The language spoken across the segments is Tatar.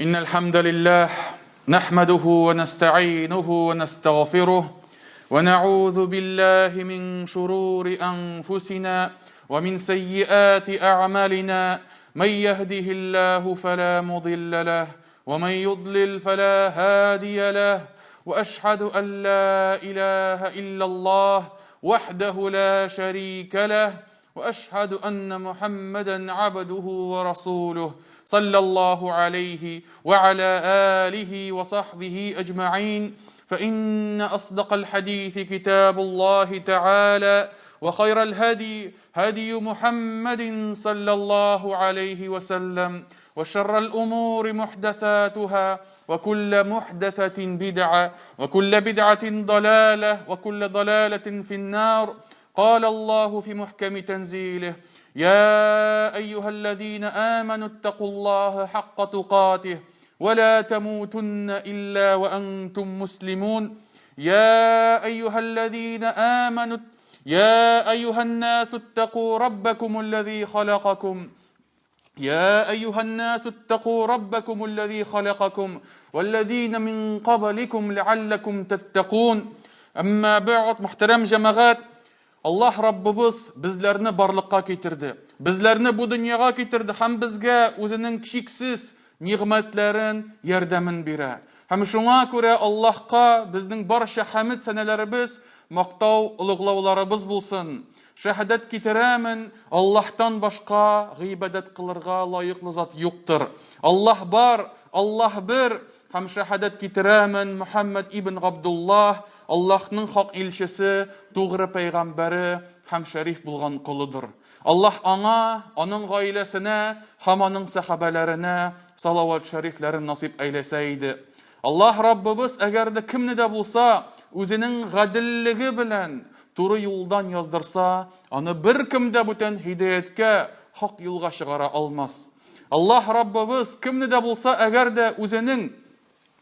إن الحمد لله نحمده ونستعينه ونستغفره ونعوذ بالله من شرور أنفسنا ومن سيئات أعمالنا من يهده الله فلا مضل له ومن يضلل فلا هادي له وأشهد أن لا إله إلا الله وحده لا شريك له واشهد ان محمدا عبده ورسوله صلى الله عليه وعلى اله وصحبه اجمعين فان اصدق الحديث كتاب الله تعالى وخير الهدي هدي محمد صلى الله عليه وسلم وشر الامور محدثاتها وكل محدثه بدعه وكل بدعه ضلاله وكل ضلاله في النار قال الله في محكم تنزيله يا ايها الذين امنوا اتقوا الله حق تقاته ولا تموتن الا وانتم مسلمون يا ايها الذين امنوا يا ايها الناس اتقوا ربكم الذي خلقكم يا أيها الناس اتقوا ربكم الذي خلقكم والذين من قبلكم لعلكم تتقون أما بعد محترم جماعات Аллаһ Раббыбыз безләрне барлыкка китерде. Безләрне бу дөньяга китерде һәм безгә үзенең чиксез нигъмәтләрен, ярдәмен бирә. Һәм шуңа күрә Аллаһка безнең барча хәмед сәнәләребез, мактау, олуглауларыбыз булсын. Шәһадәт китерәмен, Аллаһтан башка гыйбадәт кылырга лаеклы зат юктыр. Аллаһ бар, Аллаһ бер, һәм шәһадәт китерәмен, Мөхәммәд ибн Габдуллаһ, Аллаһның хак илчесе, тугры пәйгамбәре һәм шәриф булган колыдыр. Аллаһ аңа, аның гаиләсенә һәм аның сәхабәләренә салават шәрифләрен насыйп әйләсә иде. Аллаһ Раббыбыз әгәр дә кемне дә булса үзенең гаделлеге белән туры юлдан яздырса, аны беркем дә бүтән һидаяткә, хак юлга чыгара алмас. Аллаһ Раббыбыз кемне дә булса әгәр дә үзенең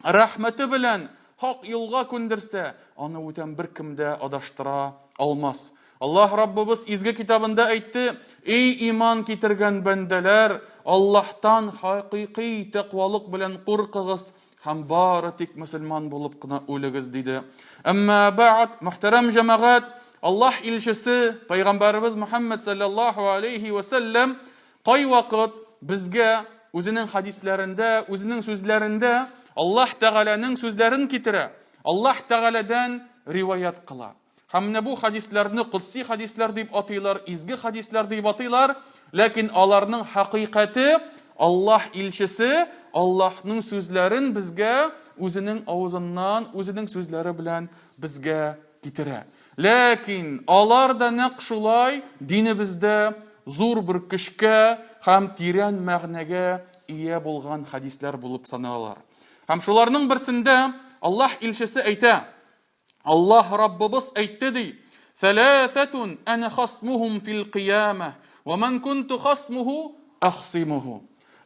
рәхмәте белән хак юлга күндерсә, аны бүтән беркем дә адаштыра алмас. Аллаһ Раббыбыз изге китабында әйтте, Эй иман китергән бәндәләр, Аллаһтан хакыйкый тәкъвалык белән куркыгыз һәм бары тик мөселман булып кына үлегез, диде. Әмма бәгъд, мөхтәрәм җәмәгать, Аллаһ илчесе, пәйгамбәребез Мөхәммәд саллаллаһу алейхи ва сәлләм кайвакыт безгә үзенең хадисләрендә, үзенең сүзләрендә Аллаһ Тәгаләнең сүзләрен китерә, Аллаһ Тәгаләдән риваять кыла. Һәм менә бу хадисләрне кодси хадисләр дип атыйлар, изге хадисләр дип атыйлар, ләкин аларның хакыйкате Аллаһ илчесе Аллаһның сүзләрен безгә үзенең авызыннан, үзенең сүзләре белән безгә китерә. Ләкин алар да нәкъ шулай динебездә зур бер көчкә һәм тирән мәгънәгә ия булган хадисләр булып саналалар. Һәм шуларның берсендә Аллаһ илчесе әйтә: Аллаһ Раббыбыз әйтте ди, Сәләсәтун әнә хасмухум фил кыямә, ва ман кунту хасмуху ахсимуху.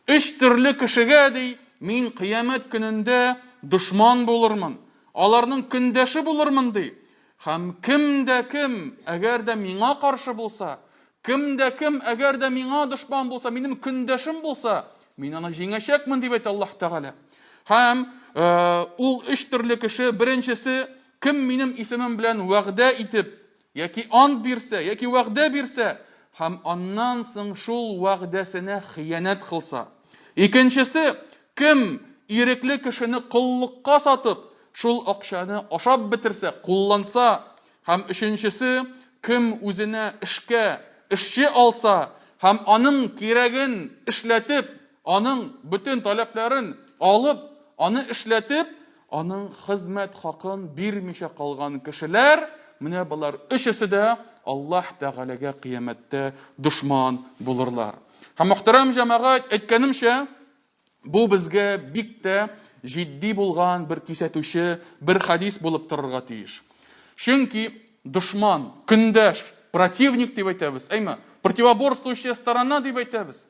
Өч төрле кешегә ди, мин кыямәт көнендә дошман булырмын, аларның көндәше булырмын ди. Һәм кем дә кем, әгәр дә миңа каршы булса, Кем дә кем, әгәр дә миңа дошман булса, минем көндәшем булса, мин аны җиңәчәкмен, дип әйтә Аллаһ Тәгалә. Һәм э, ул өч төрле кеше, беренчесе, кем минем исемем белән вәгъдә итеп, яки ант бирсә, яки вәгъдә бирсә, һәм аннан соң шул вәгъдәсенә хыянәт кылса. Икенчесе, кем ирекле кешене коллыкка сатып, шул акчаны ашап бетерсә, кулланса, Һәм өченчесе, кем үзенә эшкә эшче алса һәм аның кирәген эшләтеп, аның бөтен таләпләрен алып, аны эшләтеп, аның хезмәт хакын бирмичә калган кешеләр, менә болар өчесе дә Аллаһ Тәгаләгә кыямәттә дошман булырлар. Һәм мөхтәрәм җәмәгать, әйткәнемчә, Бу безгә бик тә җитди булган бер кисәтүче бер хадис булып торырга тиеш. Чөнки дошман, көндәш, противник дип әйтәбез, әйме? Противоборствующая сторона дип әйтәбез.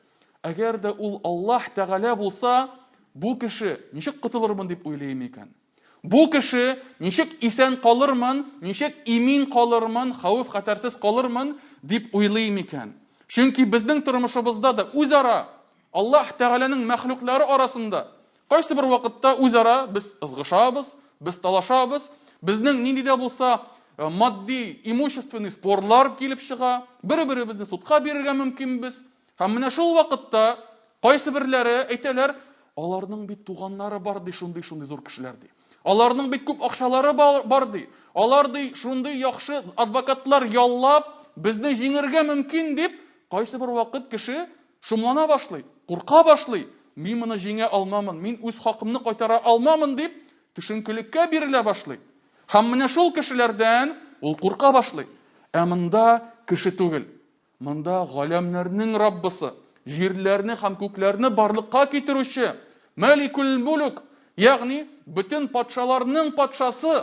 Әгәр дә ул Аллаһ Тәгалә булса, бу кеше ничек котылырмын дип уйлыйм икән? Бу кеше ничек исән калырмын, ничек имин калырмын, хәвеф-хәтәрсез калырмын дип уйлый микән? Чөнки безнең тормышыбызда да үзара Аллаһ Тәгаләнең мәхлуклары арасында Кайсы бер вакытта үзара без ызгышабыз, без талашабыз, безнең нинди дә булса э, матди, имущественный спорлар килеп чыга, бер-беребезне судка бирергә мөмкинбез. Һәм менә шул вакытта кайсы берләре әйтәләр, аларның бит туганнары бар ди, шундый-шундый зур кешеләр ди. Аларның бит күп акчалары бар ди. Алар ди шундый яхшы адвокатлар яллап, безне җиңергә мөмкин дип, кайсы бер вакыт кеше шомлана башлый, курка башлый. Мин моны җиңә алмамын, мин үз хакымны кайтара алмамын дип, төшенкелеккә бирелә башлый. Һәм менә шул кешеләрдән ул курка башлый. Ә монда кеше түгел. Монда галәмнәрнең Раббысы, җирләрне һәм күкләрне барлыкка китерүче, Мәликул Мүлүк, ягъни бөтен патшаларның патшасы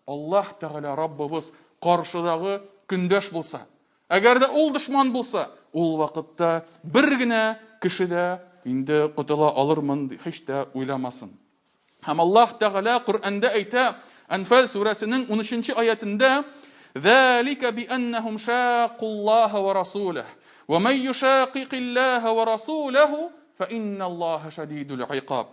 Аллаһ Тәгалә Раббыбыз каршыдагы көндәш булса, әгәр дә ул дошман булса, ул вакытта бер генә кеше дә инде котыла алырмын дип һич тә уйламасын. Һәм Аллаһ Тәгалә Коръәндә әйтә, Әнфәл сүрәсенең 13 аятендә, «Зәлика би әннәһум шакуллаһа ва расуләһ, ва мән юшакикиллаһа ва расуләһу, фә инналлаһа шәдидул икаб».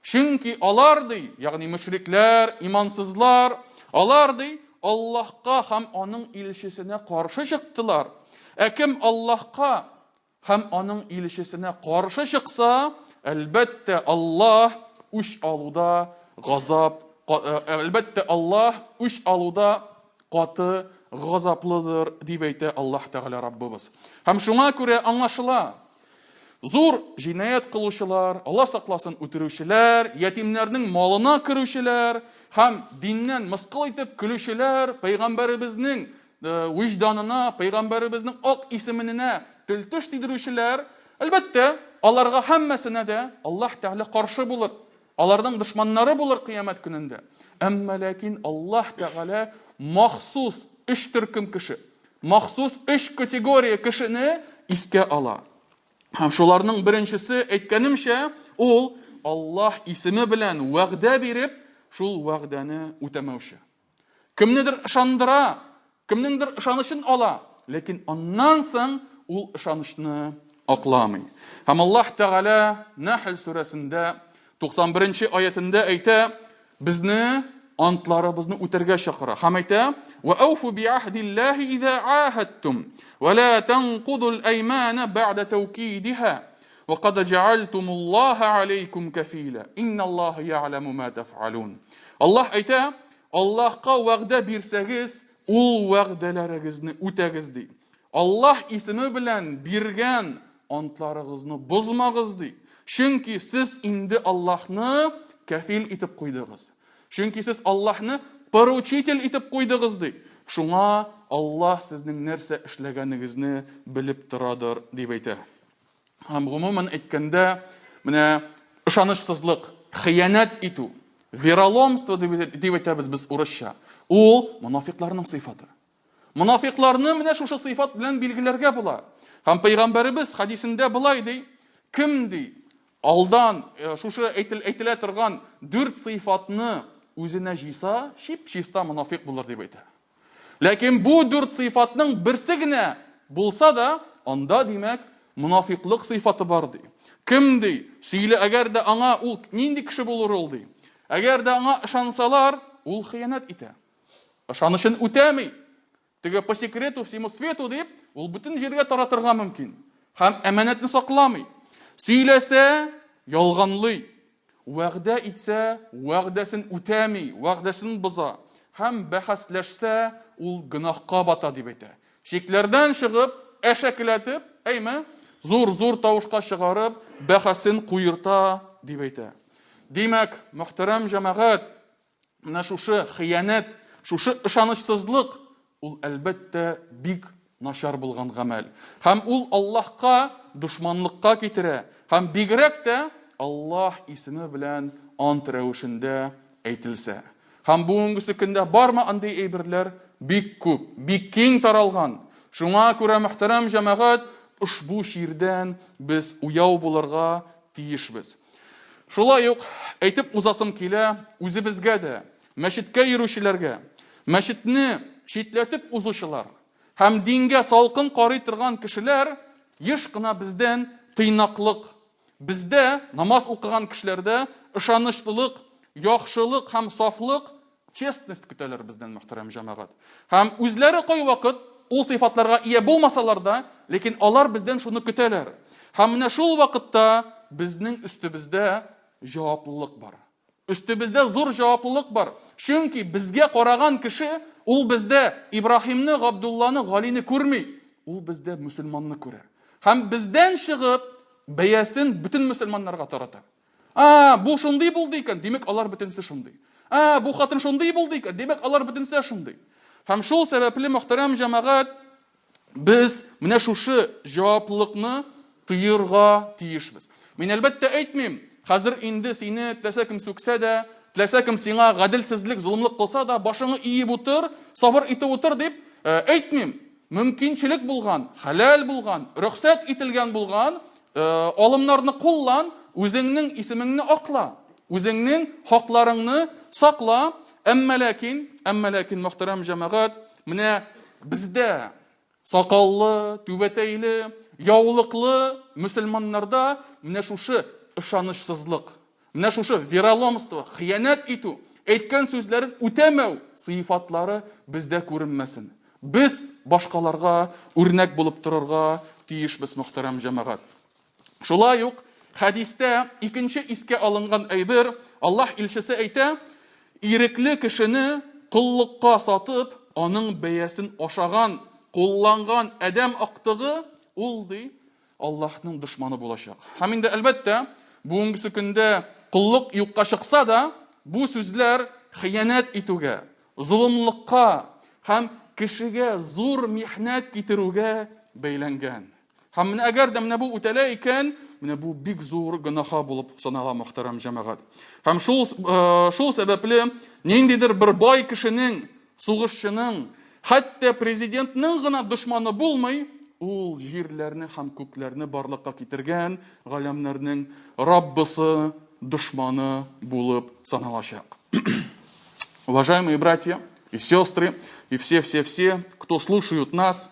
Чөнки алар ди, ягъни мөшрикләр, имансызлар, алар ди, Аллаһка һәм аның илчесенә каршы чыктылар. Ә кем Аллаһка һәм аның илчесенә каршы чыкса, әлбәттә, Аллаһ үч алуда газап, э, әлбәттә, Аллаһ үч алуда каты газаплыдыр, дип әйтә Аллаһ Тәгалә Раббыбыз. Һәм шуңа күрә аңлашыла, зур җинаять кылучылар, Алла сакласын, үтерүчеләр, ятимнәрнең малына керүчеләр һәм диннән мыскыл итеп көлүчеләр, пәйгамбәребезнең вөҗданына, пәйгамбәребезнең ак исемененә тел-теш тидерүчеләр, әлбәттә, аларга һәммәсенә дә Аллаһ Тәгалә каршы булыр. Аларның дошманнары булыр кыямәт көнендә. Әмма ләкин Аллаһ Тәгалә махсус өч төркем кеше, махсус өч категория кешене искә ала. Һәм шуларның беренчесе, әйткәнемчә, ул Аллаһ исеме белән вәгъдә биреп, шул вәгъдәне үтәмәүче. Кемнедер ышандыра, кемнеңдер ышанычын ала, ләкин аннан соң ул ышанычны акламый. Һәм Аллаһ Тәгалә Нәхл сүрәсендә 91 нче аятендә әйтә, безне антларыбызны үтәргә чакыра. Һәм әйтә: "Ва ауфу биаһдиллаһи иза ахадтум, ва ла танкудул аймана ба'да таукидиха, ва кад җаальтумуллаһа алейкум кафила, инналлаһа я'ламу ма таф'алун". Аллаһ әйтә, Аллаһка вәгъдә бирсәгез, ул вәгъдәләрегезне үтәгез ди. Аллаһ исеме белән биргән антларыгызны бозмагыз ди. Чөнки сез инде Аллаһны кәфил итеп куйдыгыз. Чөнки сез Аллаһны поручитель итеп куйдыгыз ди. Шуңа Аллаһ сезнең нәрсә эшләгәнегезне белеп торадыр дип әйтә. Һәм гомумән әйткәндә, менә ышанычсызлык, хыянәт итү, вероломство дип әйтәбез без урысча. Ул монафикларның сыйфаты. Монафикларны менә шушы сыйфат белән билгеләргә була. Һәм пәйгамбәребез хадисендә болай ди: кем ди алдан э, шушы әйтел, әйтелә торган дүрт сыйфатны үзенә җыйса, чип-чиста монафик булыр дип әйтә. Ләкин бу дүрт сыйфатның берсе генә булса да, анда, димәк, монафиклык сыйфаты бар ди. Кем ди? Сөйлә, әгәр дә аңа ул нинди кеше булыр ул ди. Әгәр дә аңа ышансалар, ул хыянәт итә. Ышанычын үтәми. Теге по секрету всему свету дип, ул бөтен җиргә таратырга мөмкин. Һәм әманәтне сакламый. Сөйләсә, ялганлый. Вәгъдә итсә, вәгъдәсен үтәми, вәгъдәсен боза һәм бәхәсләшсә, ул гөнаһка бата, дип әйтә. Чикләрдән чыгып, әшәкеләтеп, әйме, зур-зур тавышка чыгарып, бәхәсен куерта, дип әйтә. Димәк, мөхтәрәм җәмәгать, Менә шушы хыянәт, шушы ышанычсызлык, ул әлбәттә бик начар булган гамәл. Һәм ул Аллаһка дошманлыкка китерә. Һәм бигрәк тә Аллаһ исеме белән ант рәвешендә әйтелсә. Һәм бүгенгесе көндә бармы андый әйберләр? Бик күп, бик киң таралган. Шуңа күрә, мөхтәрәм җәмәгать, ошбу чирдән без уяу булырга тиешбез. Шулай ук әйтеп узасым килә, үзебезгә дә, мәчеткә йөрүчеләргә, мәчетне читләтеп узучылар һәм дингә салкын карый торган кешеләр еш кына бездән тыйнаклык, Бездә, намаз укыган кешеләрдә ышанычлылык, яхшылык һәм сафлык, честность көтәләр бездән, мөхтәрәм җәмәгать. Һәм үзләре кайвакыт ул сыйфатларга ия булмасалар да, ләкин алар бездән шуны көтәләр. Һәм менә шул вакытта безнең өстебездә җаваплылык бар. Өстебездә зур җаваплылык бар. Чөнки безгә караган кеше, ул бездә Ибраһимны, Габдулланы, Галине күрми. Ул бездә мөселманны күрә. Һәм бездән чыгып, бәясен бөтен мөселманнарга тарата. А, бу шундый булды икән, димәк, алар бөтенесе шундый. А, бу хатын шундый булды икән, димәк, алар бөтенесе дә шундый. Һәм шул сәбәпле, мөхтәрәм җәмәгать, без менә шушы җаваплылыкны тоерга тиешбез. Мин әлбәттә әйтмим, хәзер инде сине теләсә кем сүксә дә, теләсә кем сиңа гаделсезлек, золымлык кылса да, башыңны иеп утыр, сабыр итеп утыр дип э, әйтмим. Мөмкинчелек булган, хәләл булган, рөхсәт ителгән булган э, алымнарны куллан, үзеңнең исемеңне акла, үзеңнең хакларыңны сакла. Әмма ләкин, әмма ләкин, мөхтәрәм җәмәгать, менә бездә сакаллы, түбәтәйле, яулыклы мөселманнарда менә шушы ышанычсызлык, менә шушы вероломство, хыянәт итү, әйткән сүзләрен үтәмәү сыйфатлары бездә күренмәсен. Без башкаларга үрнәк булып торырга тиешбез, мөхтәрәм җәмәгать. Шулай ук хәдистә икенче искә алынган әйбер, Аллаһ илчесе әйтә, ирекле кешене коллыкка сатып, аның бәясен ашаган, кулланган адәм актыгы, ул ди, Аллаһның дошманы булачак. Һәм инде әлбәттә, бүгенгесе көндә коллык юкка чыкса да, бу сүзләр хыянәт итүгә, золымлыкка һәм кешегә зур михнәт китерүгә бәйләнгән. Һәм менә әгәр дә менә бу үтәлә икән, менә бу бик зур гөнаһа булып санала, мөхтәрәм җәмәгать. Һәм шул э, шул сәбәпле ниндидер бер бай кешенең, сугышчының, хәтта президентның гына дошманы булмый, ул җирләрне һәм күкләрне барлыкка китергән галәмнәрнең Раббысы дошманы булып саналачак. Уважаемые братья и сестры, и все-все-все, кто слушают нас,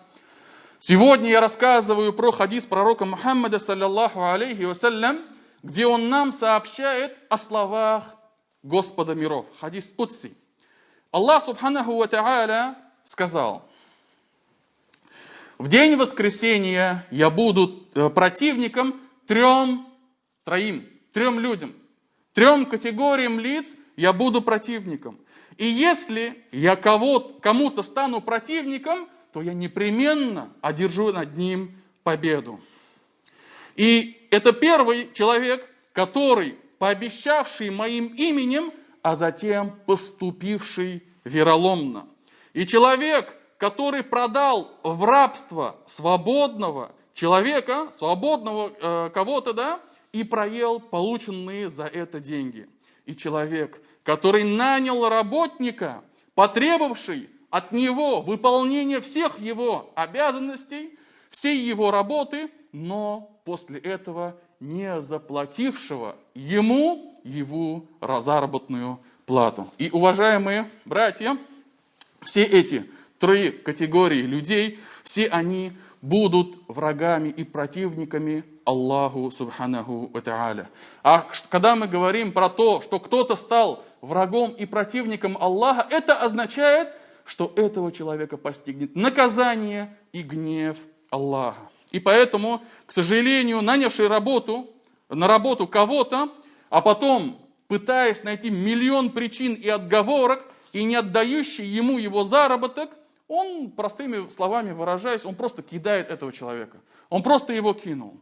сегодня я рассказываю про хадис пророка Мухаммада, саллаллаху алейхи вассалям, где он нам сообщает о словах Господа миров. Хадис Кудси. Аллах Субханаху ва Тааля сказал: в день воскресения я буду противником трем, троим, трем людям, трем категориям лиц я буду противником. И если я кому-то стану противником, то я непременно одержу над ним победу. И это первый человек, который, пообещавший моим именем, а затем поступивший вероломно. И человек, который продал в рабство свободного человека, свободного кого-то, да, и проел полученные за это деньги. И человек, который нанял работника, потребовавший от него выполнения всех его обязанностей, всей его работы, но после этого не заплатившего ему его заработную плату. И, уважаемые братья, все эти три категории людей, все они будут врагами и противниками Аллаху Субханаху ва Тааля. А когда мы говорим про то, что кто-то стал врагом и противником Аллаха, это означает, что этого человека постигнет наказание и гнев Аллаха. И поэтому, к сожалению, нанявший на работу кого-то, а потом, пытаясь найти миллион причин и отговорок, и не отдающий ему его заработок, он, простыми словами выражаясь, он просто кидает этого человека. Он просто его кинул.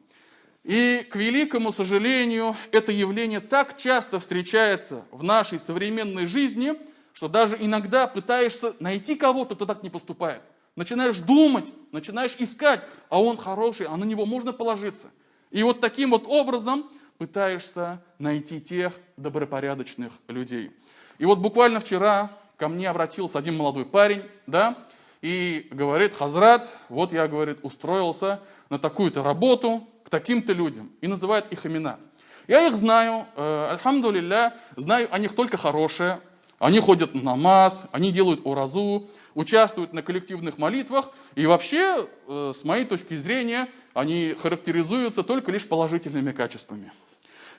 И, к великому сожалению, это явление так часто встречается в нашей современной жизни, что даже иногда пытаешься найти кого-то, кто так не поступает. Начинаешь думать, начинаешь искать, а он хороший, а на него можно положиться. И вот таким вот образом пытаешься найти тех добропорядочных людей. И вот буквально вчера ко мне обратился один молодой парень, да, и говорит: Хазрат, вот я, говорит, устроился на такую-то работу к таким-то людям, и называет их имена. Я их знаю, альхамдулилля, знаю о них только хорошее. Они ходят на намаз, они делают уразу, участвуют на коллективных молитвах. И вообще, с моей точки зрения, они характеризуются только лишь положительными качествами.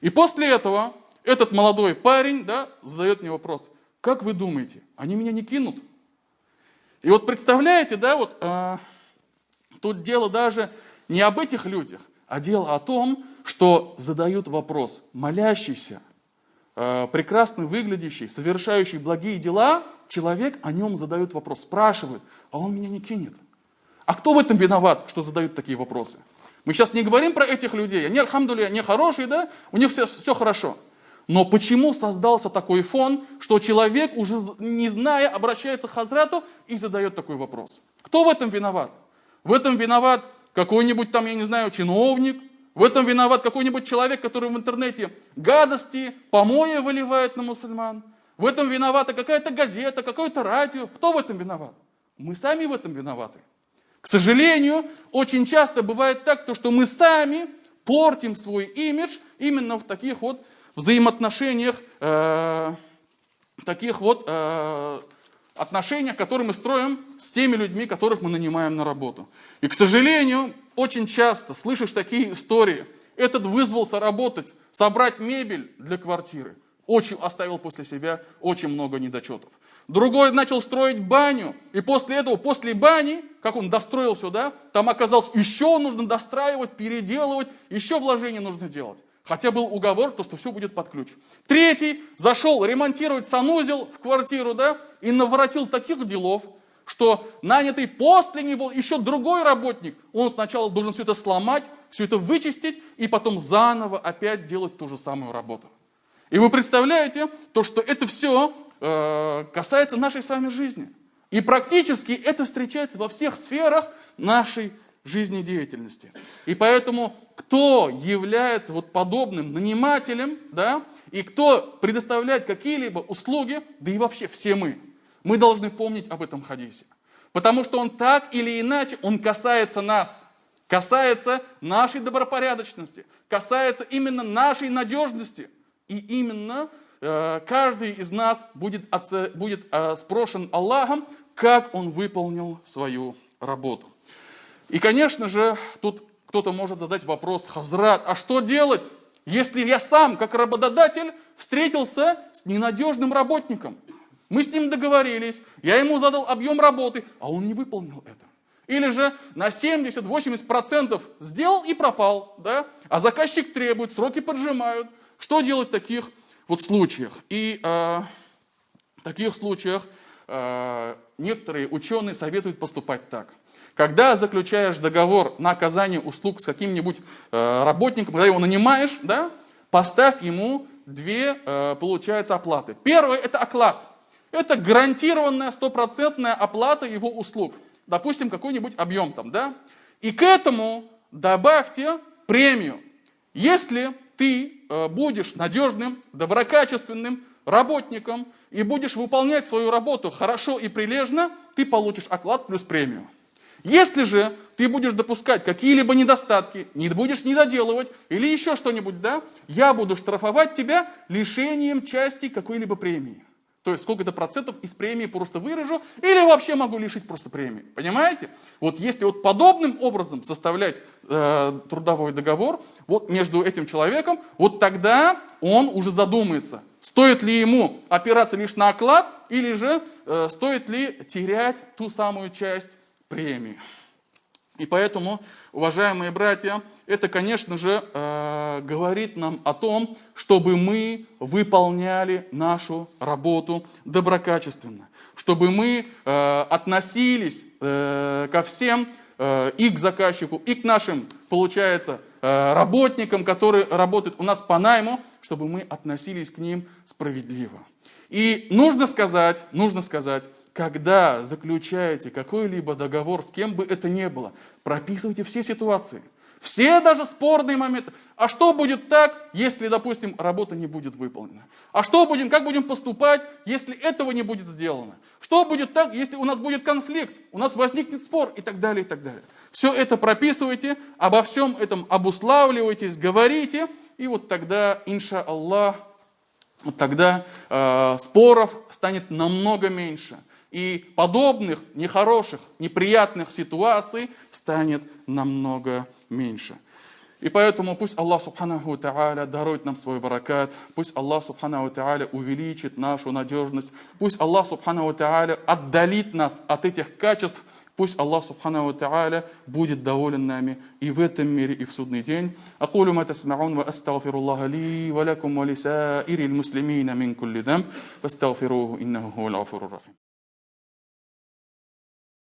И после этого этот молодой парень, да, задает мне вопрос: как вы думаете, они меня не кинут? И вот представляете, да, вот тут дело даже не об этих людях, а дело о том, что задают вопрос молящийся, прекрасно выглядящий, совершающий благие дела, человек, о нем задают вопрос, спрашивают, а он меня не кинет. А кто в этом виноват, что задают такие вопросы? Мы сейчас не говорим про этих людей, они, альхамдулилля, они хорошие, да, у них все хорошо. Но почему создался такой фон, что человек, уже не зная, обращается к хазрату и задает такой вопрос? Кто в этом виноват? В этом виноват какой-нибудь там, я не знаю, чиновник, в этом виноват какой-нибудь человек, который в интернете гадости, помои выливает на мусульман. В этом виновата какая-то газета, какое-то радио. Кто в этом виноват? Мы сами в этом виноваты. К сожалению, очень часто бывает так, то, что мы сами портим свой имидж именно в таких вот взаимоотношениях, таких вот отношениях, которые мы строим с теми людьми, которых мы нанимаем на работу. И, к сожалению, очень часто слышишь такие истории. Этот вызвался работать, собрать мебель для квартиры. Очень оставил после себя очень много недочетов. Другой начал строить баню, и после этого, после бани, как он достроил все, да, там оказалось, еще нужно достраивать, переделывать, еще вложения нужно делать. Хотя был уговор, то, что все будет под ключ. Третий зашел ремонтировать санузел в квартиру, да, и наворотил таких делов, что нанятый после него еще другой работник, он сначала должен все это сломать, все это вычистить, и потом заново опять делать ту же самую работу. И вы представляете, то, что это все касается нашей с вами жизни. И практически это встречается во всех сферах нашей жизнедеятельности. И поэтому, кто является вот подобным нанимателем, да, и кто предоставляет какие-либо услуги, да и вообще все мы должны помнить об этом хадисе. Потому что он так или иначе, он касается нас, касается нашей добропорядочности, касается именно нашей надежности. И именно каждый из нас будет спрошен Аллахом, как он выполнил свою работу. И, конечно же, тут кто-то может задать вопрос: хазрат, а что делать, если я сам, как работодатель, встретился с ненадежным работником? Мы с ним договорились, я ему задал объем работы, а он не выполнил это. Или же на 70-80% сделал и пропал, да? А заказчик требует, сроки поджимают. Что делать в таких вот случаях? И в таких случаях некоторые ученые советуют поступать так. Когда заключаешь договор на оказание услуг с каким-нибудь работником, когда его нанимаешь, да, поставь ему две, получается, оплаты. Первое – это оклад. Это гарантированная стопроцентная оплата его услуг. Допустим, какой-нибудь объем там, да. И к этому добавьте премию. Если ты будешь надежным, доброкачественным работником и будешь выполнять свою работу хорошо и прилежно, ты получишь оклад плюс премию. Если же ты будешь допускать какие-либо недостатки, не будешь недоделывать или еще что-нибудь, да, я буду штрафовать тебя лишением части какой-либо премии. То есть сколько-то процентов из премии просто вырежу или вообще могу лишить просто премии. Понимаете? Вот если вот подобным образом составлять трудовой договор вот между этим человеком, вот тогда он уже задумается, стоит ли ему опираться лишь на оклад или же стоит ли терять ту самую часть премии. И поэтому, уважаемые братья, это, конечно же, говорит нам о том, чтобы мы выполняли нашу работу доброкачественно, чтобы мы относились ко всем, и к заказчику, и к нашим, получается, работникам, которые работают у нас по найму, чтобы мы относились к ним справедливо. И нужно сказать, когда заключаете какой-либо договор с кем бы это ни было, прописывайте все ситуации, все даже спорные моменты. А что будет так, если, допустим, работа не будет выполнена? А что будем, как будем поступать, если этого не будет сделано? Что будет так, если у нас будет конфликт, у нас возникнет спор и так далее, и так далее. Все это прописывайте, обо всем этом обуславливайтесь, говорите, и вот тогда, иншааллах, Тогда споров станет намного меньше. И подобных нехороших, неприятных ситуаций станет намного меньше. И поэтому пусть Аллах سبحانه وتعالى дарует нам свой баракат, пусть Аллах سبحانه وتعالى увеличит нашу надежность, пусть Аллах سبحانه وتعالى отдалит нас от этих качеств, пусть Аллах سبحانه وتعالى будет доволен нами и в этом мире, и в судный день. أقول ما تسمعون وأستغفر الله لي ولكم ولسائر المسلمين من كل ذنب فاستغفروه إنه هو الغفور الرحيم.